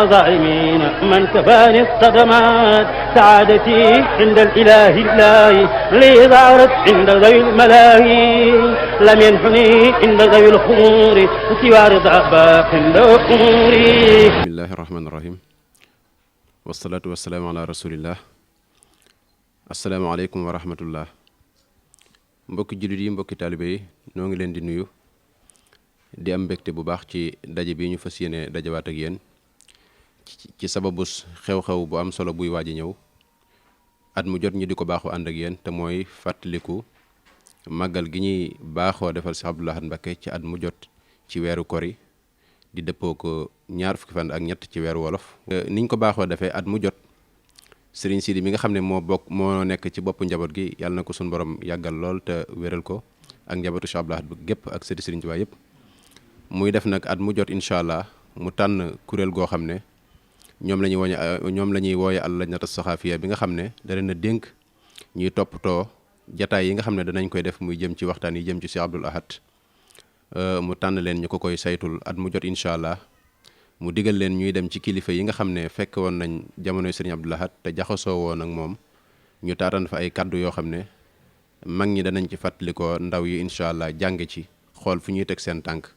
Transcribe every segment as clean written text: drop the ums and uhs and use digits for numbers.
وظالمين من كفاني الصدمات سعادتي عند الإله الله لي ظهرت عند ذوي الملاهي لم ينحني عند ذوي الخمور سوى رضا باق الأمور. بسم الله الرحمن الرحيم والصلاة والسلام على رسول الله. asalaamaaleykum wa rahmatullah. mbokki jullit yi, mbokki taalibe yi, noo ngi leen di nuyu di am mbégte bu baax ci daje bi ñu fas yéene dajawaat ak yéen ci sababus xew-xew bu am solo buy waaj a ñëw at mu jot ñu di ko baaxoo ànd ak yéen te mooy fàttaliku màggal gi ñuy baaxoo defal Cheikh Abdoul Ahad Mbacké ci at mu jot ci weeru kori di dëppoo ko ñaar fukki fan ak ñett ci weeru wolof. niñ ko baaxoo defee at mu jot Sëriñ Sidi mi nga xam ne moo nekk ci boppu njaboot gi yàlla na ko suñu borom yàggal lool te wéral ko ak njabootu Cheikh Abdoul Ahad bu gépp ak sëti Sëriñ Tuubaa yëpp muy def nag at mu jot incha allah mu tànn kuréel goo xam ne ñoom la ñuy wooye al-lajnatu saxaafiya bi nga xam ne da leen a dénk ñuy toppatoo jataay yi nga xam ne danañ koy def muy jëm ci waxtaan yi jëm ci Cheikh Abdoul Ahad mu tànn leen ñu ko koy saytul at mu jot incha allah. mu digal leen ñuy dem ci kilifa yi nga xam ne fekk woon nañ jamonoy Sëriñ Abdoul Ahad te jaxasoo woon ak moom ñu taatan fa ay kaddu yoo xam ne mag ñi danañ ci fàttalikoo ndaw yi incha allah jàng ci xool fu ñuy teg seen tànk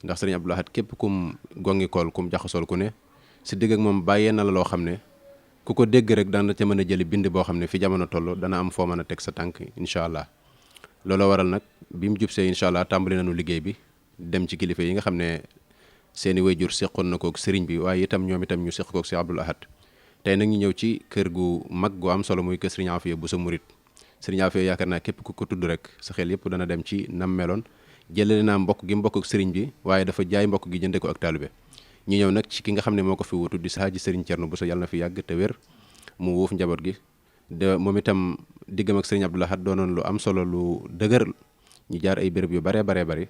ndax Sëriñ Abdoul Ahad képp kum gongikool kum jaxasool ku ne si digg ak moom bàyyee na la loo xam ne ku ko dégg rek dana ca mën a jëli bind boo xam ne fi jamono toll dana am foo mën a teg sa tànk incha allah. looloo waral nag bi mu jubsee incha allah tàmbali nañu liggéey bi dem ci kilifa yi nga xam ne seeni wayjur seqoon na kook sëriñ bi waaye itam ñoom itam ñu seq kook Cheikh Abdoul Ahad tey nag ñu ñëw ci kër gu mag gu am solo muy kër Sëriñ Afiya bu sa murit Sëriñ Afiya yaakaar naa képp ku ko tudd rek sa xel yëpp dana dem ci nam meloon jëlale naa mbokk gi mbokk ak sëriñ bi waaye dafa jaay mbokk gi jënde ko ak taalibe ñu ñëw nag ci ki nga xam ne moo ko fi wutu di Saaji Sëriñ Cerno bu sa yàlla na fi yàgg te wér mu wuuf njaboot gi de moom itam diggam ak Sëriñ Abdoul Ahad doonoon lu am solo lu dëgër ñu jaar ay béréb yu baree bari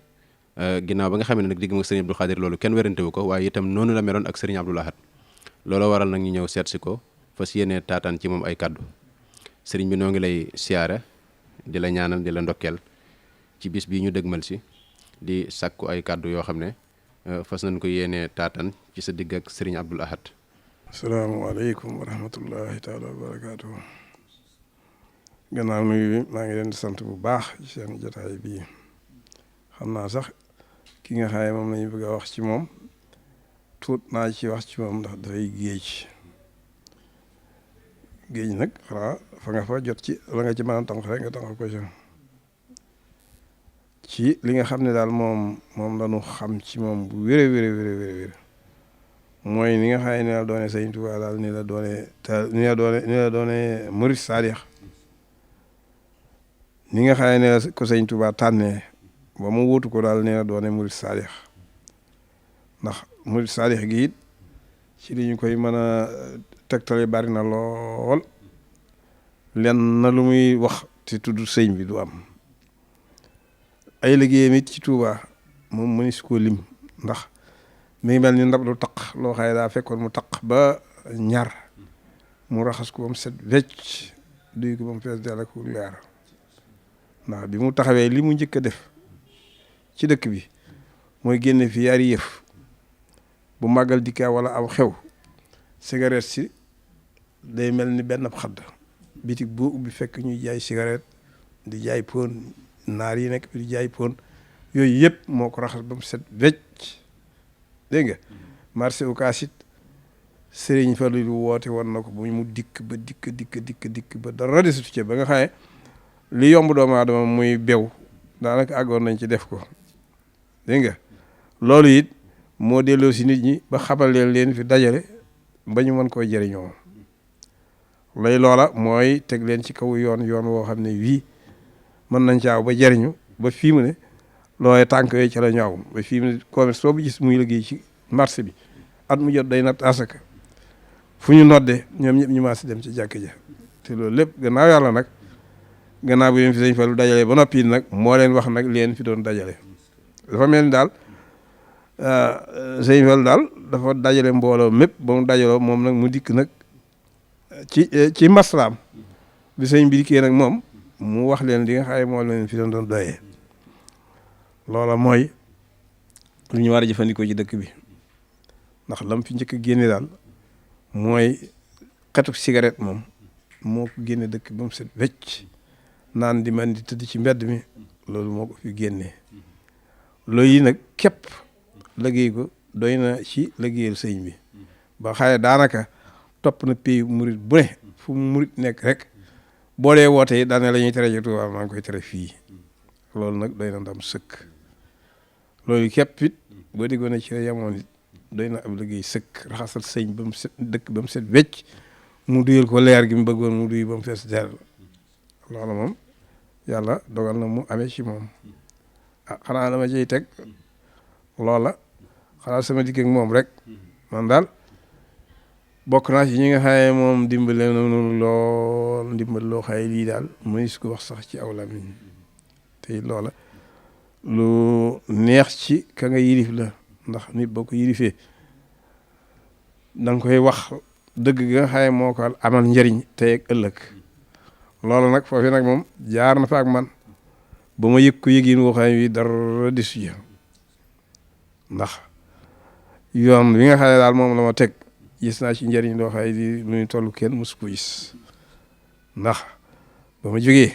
ginnaaw ba nga xam ne nag digg ak Sëriñ Abdou Khadir loolu kenn werantewu ko waaye itam noonu la meloon ak Sëriñ Abdoul Ahad looloo waral nag ñu ñëw seet si ko fas yéene taataan ci moom ay kaddu sëriñ bi noo ngi lay siyaare di la ñaanal di la ndokkeel ci bis bii ñu dëgmal si di sàkku ay kaddu yoo xam ne fas nañ ko yéene taataan ci sa digg ak Sëriñ Abdoul Ahad. asalaamaaleykum wa rahmatullahi taala wa barakaatuhu. gannaaw nuyu maa ngi leen di sant bu baax ci seen jotaay bii xam naa sax ki nga xam ne moom lañu bëgg a wax ci moom tuut naa ci wax ci moom ndax dafay géej nag xanaa fa nga fa jot ci la nga ci mën a tànk rek nga tànk ko ci li nga xam ne daal moom lañu xam ci moom bu wér mooy ni nga xam ne ni la doone Sëriñ Tuubaa daal ni la doone murid saadix ni nga xam ne la ko Sëriñ Tuubaa tànnee ba mu wuutu ko daal nee na doone murid saadix ndax murid saadix gi it ci li ñu koy mën a tegtale bari na lool lenn na lu muy wax te tudd sëñ bi du am ay liggéeyam it ci Tuubaa moom mënees koo lim ndax mi ngi mel ni ndab lu taq loo xam ne daa fekkoon mu taq ba ñaar mu raxas ko ba mu set wecc duy ko ba mu fees dell ak leer ndax bi mu taxawee li mu njëkk a def ci dëkk bi mooy génne fi yaari yëf bu màggal dikkaa wala aw xew cigarette si day mel ni benn xadd bitig boo ubbi fekk ñuy jaay cigarette di jaay pon naar yi nekk di jaay pon yooyu yëpp moo ko raxas ba mu set wecc dégg nga marché Ocass it Sëriñ Fallu lu woote woon na ko bu mu dikk ba dara desut ci ba nga xam ne li yomb doomu aadama muy bew daanaka àggoon nañ ci def ko dégg nga loolu it moo delloo si nit ñi ba xamal leen fi dajale ba ñu mën koo jëriñoo lay loola mooy teg leen ci kaw yoon woo xam ne wii mën nañ caaw ba jëriñu ba fii mu ne looy tànk yooyu ci la ñaaw ba fii mu ne commerce soo bu gis muy liggéey ci marché bi at mu jot day natt asaka fu ñu nodde ñoom ñëpp ñu maas dem ci jàkk ja te loolu lépp gannaaw yàlla nag gannaaw bi leen fi Sëñ Fallu dajale ba noppi nag moo leen wax nag leen fi doon dajale dafa mel ni daal Sëñ Fallu daal dafa dajale mbooloo mépp ba mu dajaloo moom nag mu dikk nag ci maslaam bi sëñ bi dikkee nag moom mu wax leen li nga xam ne moo leen fi doon doyee loola mooy lu ñu war a jëfandikoo ci dëkk bi ndax lam fi njëkk a génne daal mooy xetu cigarette moom moo ko génne dëkk ba mu set wecc naan di man di tëdd ci mbedd mi loolu moo ko fi génnee loolu yi nag képp liggéey ko doy na ci liggéeyal sëñ bi ba xaye daanaka topp na pays murit bu ne fu murit nekk rek boo dee wootee daane la ñuy tere ci Tuubaa maa ngi koy tere fii loolu nag doy na ndam sëkk loolu képp it boo déggoon ne ci la yamoon it doy na ab liggéey sëkk raxasal sëñ ba mu set dëkk ba mu set wecc mu duyal ko leer gi mu bëggoon mu duy ba mu fees dell loolu moom yàlla dogal na mu amee ci moom ah xanaa dama ciy teg loola xanaa sama dikk ak moom rek man daal bokk naa ci ñi nga xaye moom dimbale noonu lool ndimbal loo xaye lii daal mënees ko wax sax ci aw làmmiñ te loola lu neex ci ka nga yilif la ndax nit boo ko yilifee da nga koy wax dëgg nga xaye moo ko amal njëriñ tey ak ëllëg loolu nag foofu nag moom jaar na fa ak man ba ma yëg ko yëgin woo xaye wi dara disu ja ndax yoon wi nga xaye daal moom la ma teg gis naa ci njëriñ loo xaye di lu ñu toll kenn mosu ko gis ndax ba ma jógee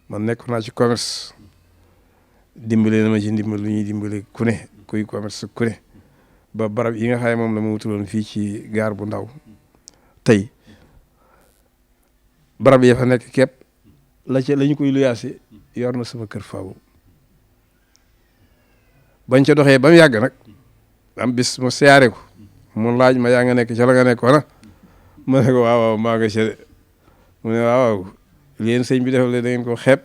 man nekk naa ci commerce dimbale na ma ci ndimbal lu ñuy dimbale ku ne kuy commerce ku ne ba barab yi nga xaye moom la ma wutuloon fii ci gaar bu ndaw tey barab ya fa nekk képp la ñu koy luyaase yor na sama kër faaw bañ ca doxee ba mu yàgg nag am bis ma siyaare ko mu laaj ma yaa nga nekk ca la nga nekk wala ma ne ko waaw waaw maa nga ca de mu ne waaw waaw leen sëñ bi defal da ngeen ko xeeb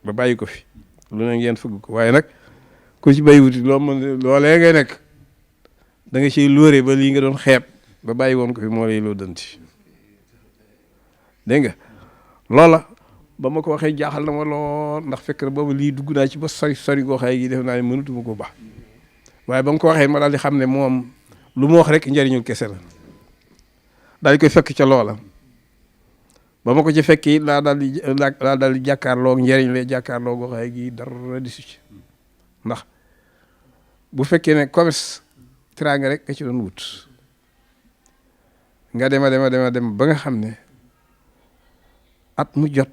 ba bàyyi ko fi lu ne ngeen fëgg ko waaye nag ku ci bay wuti loolee ngay nekk da nga ciy lóore ba lii nga doon xeeb ba bàyyi woon ko fi moo lay loo danti dégg nga loola ba ma ko waxee jaaxal na ma lool ndax fekk na boobu lii dugg naa ci ba sori goo xaye gi def naa ne mënatuma ko baax waaye ba nga ko waxee ma daal di xam ne moom lu mu wax rek njëriñul kese la daal di koy fekk ca loola ba ma ko ci fekkee laa daal di jàkkaarloo njëriñ la jàkkaarloo goo xaye gi dara di su ci ndax bu fekkee ne commerce teraanga rek nga ci doon wut nga dem ba nga xam ne at mu jot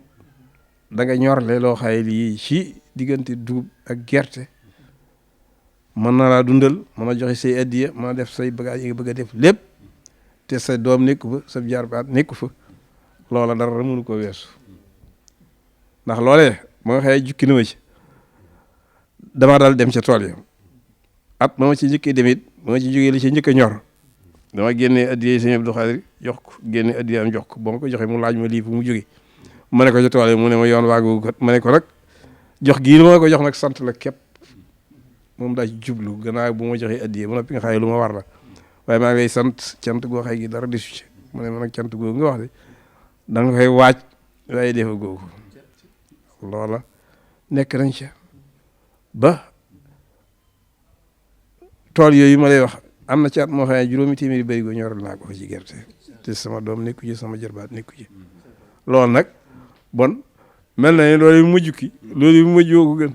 da nga ñorle loo xaye lii ci diggante dugub ak gerte mën na laa dundal mën a joxe say addiya mën a def say bagage yi nga bëgg a def lépp te sa doom nekku fa sa jarbaat nekku fa loola dara mënu ko weesu ndax loolee ma nga xaye jukki na ma ci dama daal dem ca tool yi at ma ci njëkkee demit ba ma ci jógee li ci njëkk a ñor dama génnee addiya sëñ Abdou Khadir jox ko génne addiya am jox ko ba ma ko joxe mu laaj ma lii fu mu jógee ma ne ko ca tool yi mu ne ma yoon waagu kat ma ne ko nag jox gii ma ko jox nag sant la képp moom daa ci jublu gannaaw bu ma joxee addiya ba noppi nga xaye lu ma war la waaye maa ngi lay sant cant goo xay gi dara desu ci mu ne ma nag cant googu nga wax de da nga koy waaj waaye defa googu loola nekk nañ ca ba tool yooyu ma lay wax am na ci at moo xam ne juróomi téeméeri barigo ñoral naa ko ci gerte te sama doom nekku ci sama jarbaat nekku ci loolu nag bon mel na ne loolu yu mujj ki loolu yu mujj ko gën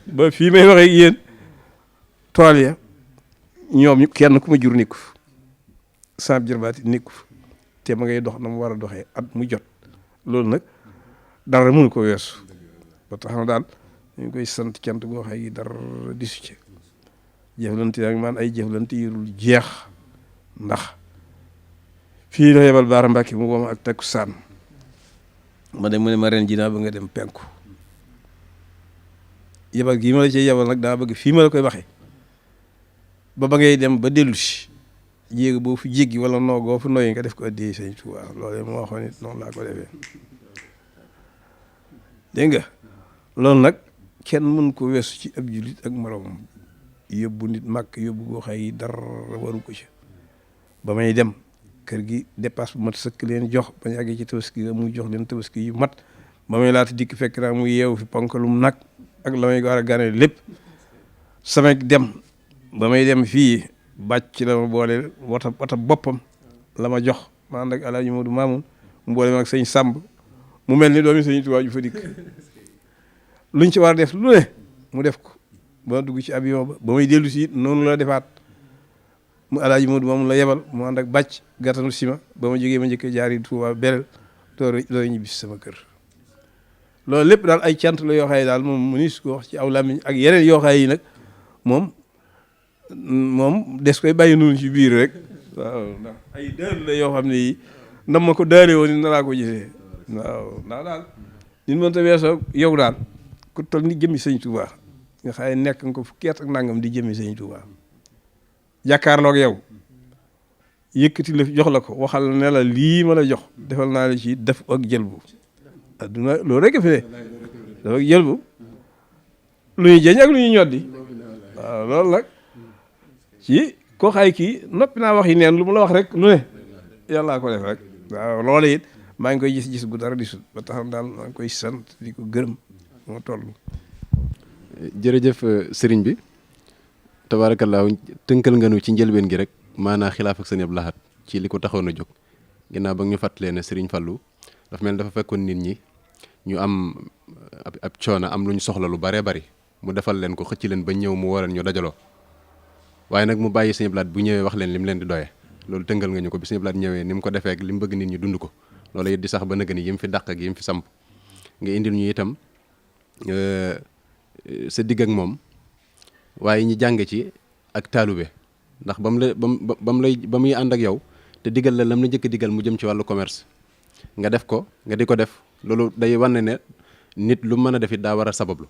ba fii may waxee yéen tool ya ñoom kenn ku ma jur nekku fa sama jarbaat yi nekku fa te ma ngay dox na mu war a doxee at mu jot loolu nag dara mënu ko weesu ba tax na daal ñu ngi koy sant cant goo xay yi dara disu ci jëflante ak man ay jëflante yurul jeex ndax fii la yebal Baara Mbàkke mu wooma ak takkusaan ma dem mu ne ma ren ji naa ba nga dem penku yebal gii ma la cee yebal nag daa bëgg fii ma la koy waxee ba ngay dem ba dellu si jéegi boo fi jéggi wala noogoo fu noyyi nga def ko addiyee Sëñ Tuubaa loolu moo waxoon it noonu laa ko defee dégg nga loolu nag kenn mën ko weesu ci ab jullit ak moroomam yóbbu nit màkk yóbbu goo xay yi dara waru ko ci ba may dem kër gi dépasse bu mat sëkk leen jox ba ñu àggee ci tabaski ga muy jox leen tabaski yu mat ba may laata dikk fekk naa mu yeewu fi ponkalum nag ak la may war a gane lépp sama dem ba may dem fii bàcc la ma boole wata boppam la ma jox ma ànd ak Alaaji Moodu Maamun mu boole ma ak sëñ Sàmb mu mel ni doomi Sëñ Tuubaa ju fa dikk luñ ci war a def lu ne mu def ko ba dugg ci avion ba may dellu si noonu la defaat mu alaaji Moodu moom la yebal mu ànd ak bàcc gàttanu sima ba ma jógee ma njëkk jaari Tuuba Belel door ñibbi si sama kër loolu lépp daal ay cant la yoo xam ne daal moom mu nis ko wax ci aw làmmiñ ak yeneen yoo xam yi nag moom des koy bàyyi noonu ci biir rek waaw ndax ay dër la yoo xam ne yi ndam ma ko daale woon ni na laa ko gisee waaw ndax daal nit mënta weesoo yow daal ku toll ni jëmmi sëñ Tuuba nga xam ne nekk nga ko fukki at ak nangam di jëmmi sëñ Tuuba jàkkaarloog yow yëkkati la jox la ko waxal ne la lii ma la jox defal naa la ci def ak jël bu adduna loolu rek fi ne def ak jël bu lu ñuy jëñ ak lu ñuy ñoddi waaw loolu nag ci koo xay kii noppi naa wax yi neen lu mu la wax rek lu ne yàllaa ko def rek waaw loolu it maa ngi koy gis bu dara di sut ba taxam daal maa ngi koy sant di ko gërëm moo toll. jërëjëf sëriñ bi tabaarakallaahu tënkal nga nu ci njëlbeen gi rek maanaa xilaaf ak sëñ Abdou Lahad ci li ko taxoon a jóg ginnaaw ba ñu fàttalee ne sëriñ Fallou dafa mel dafa fekkoon nit ñi ñu am ab coono am lu ñu soxla lu baree bari mu defal leen ko xëcc leen ba ñëw mu waral ñu dajaloo waaye nag mu bàyyi sëñ Abdou Lahad bu ñëwee wax leen li mu leen di doyee loolu tënkal nga ñu ko bi sëñ Abdou Lahad ñëwee ni mu ko defee ak li mu bëgg nit ñi dund ko loolu it di sax ba nëgë ni yi mu fi dàq ak yi mu fi samp nga indil ñu itam sa digg ak moom waaye ñi jàng ci ak taalube ndax ba muy ànd ak yow te digal la lam la njëkk digal mu jëm ci wàllu commerce nga def ko nga di ko def loolu day wane ne nit lu mën a def it daa war a sabablu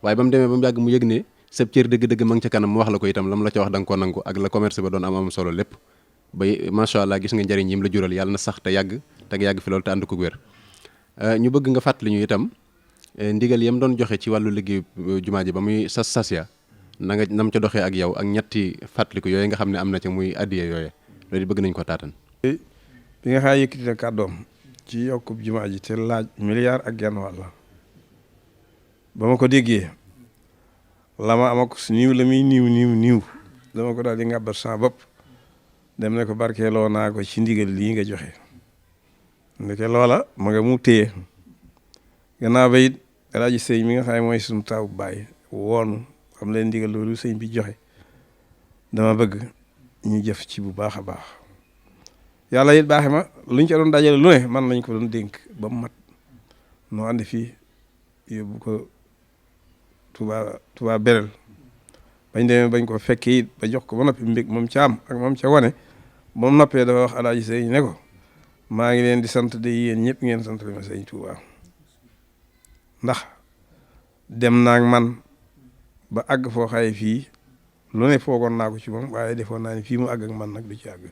waaye ba mu demee ba mu yàgg mu yëg ne sab cër dëgg-dëgg ma ngi ca kanam mu wax la ko itam lam la ca wax da nga ko nangu ak la commerce ba doon am solo lépp bay macha allah gis nga njëriñ yim la jural yàlla na sax te yàgg fi loolu te ànd ko wér ñu bëgg nga fàttali ñu itam ndigal yam doon joxe ci wàllu liggéey jumaa ji ba muy sas ya na nga nam ca doxee ak yow ak ñetti fàttaliku yooyu nga xam ne am na ca muy addiye yooye loolu bëgg nañ ko taatan bi nga xaa yëkkati na kàddoom ci yokkub jumaa ji te laaj milliard ak genn wàll ba ma ko déggee la ma ama ko su niiw la muy niiw dama ko daal di ngàbbat sa bopp dem ne ko barkeeloo naa ko ci ndigal lii nga joxe ndeke loola ma nga mu téye gannaaw ba it Alaaji Sëy mi nga xam ne mooy suñu taw baay woonu xam leen ndigal loolu sëñ bi joxe dama bëgg ñu jëf ci bu baax a baax yàlla it baaxe ma luñ ca doon dajale lu ne man lañ ko doon dénk ba mu mat noo andi fii yóbbu ko Tuuba Belel bañ demee bañ ko fekkee it ba jox ko ba noppi mbég moom ca am ak moom ca wane ba mu noppee dafa wax Alaaji Sëy ne ko maa ngi leen di sant de yéen ñëpp ngeen sant ma sëñ Tuuba ndax dem naag man ba àgg foo xaye fii lu ne foogoon naa ko ci moom waaye defoon naa ni fii mu àgg ak man nag du ci àgg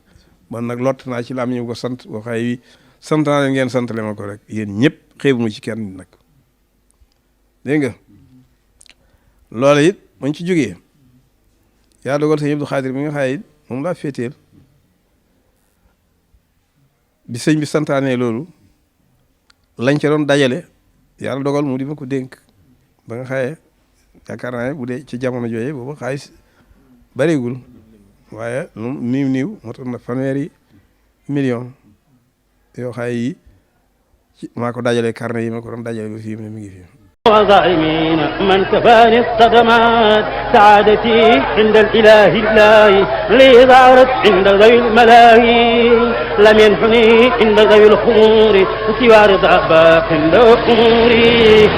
man nag lott naa ci la am ñu ko sant boo xaye wi sant naa leen ngeen santale ma ko rek yéen ñëpp xeebu mu ci kenn nag dégg nga loolu it mañ ci jógee yaa dogal sëñ Abdou Khadir mi nga xaye it moom laa féeteel bi sëñ bi santaanee loolu lañ ca doon dajale yàlla dogal mu di ma ko dénk ba nga xaye yaakaar naa ne bu dee ci jamono jooyee boobu xaalis bariwul waaye moom niiw moo tax na 100 millions yoo xaye yi maa ko dajale carnet yi ma ko doon dajale ba fii mu ne mi ngi fi وظالمين من كفاني الصدمات سعادتي عند الإله لي ظهرت عند ذوي الملاهي لم ينحني عند ذوي الخمور سوى رضا باق عند أموري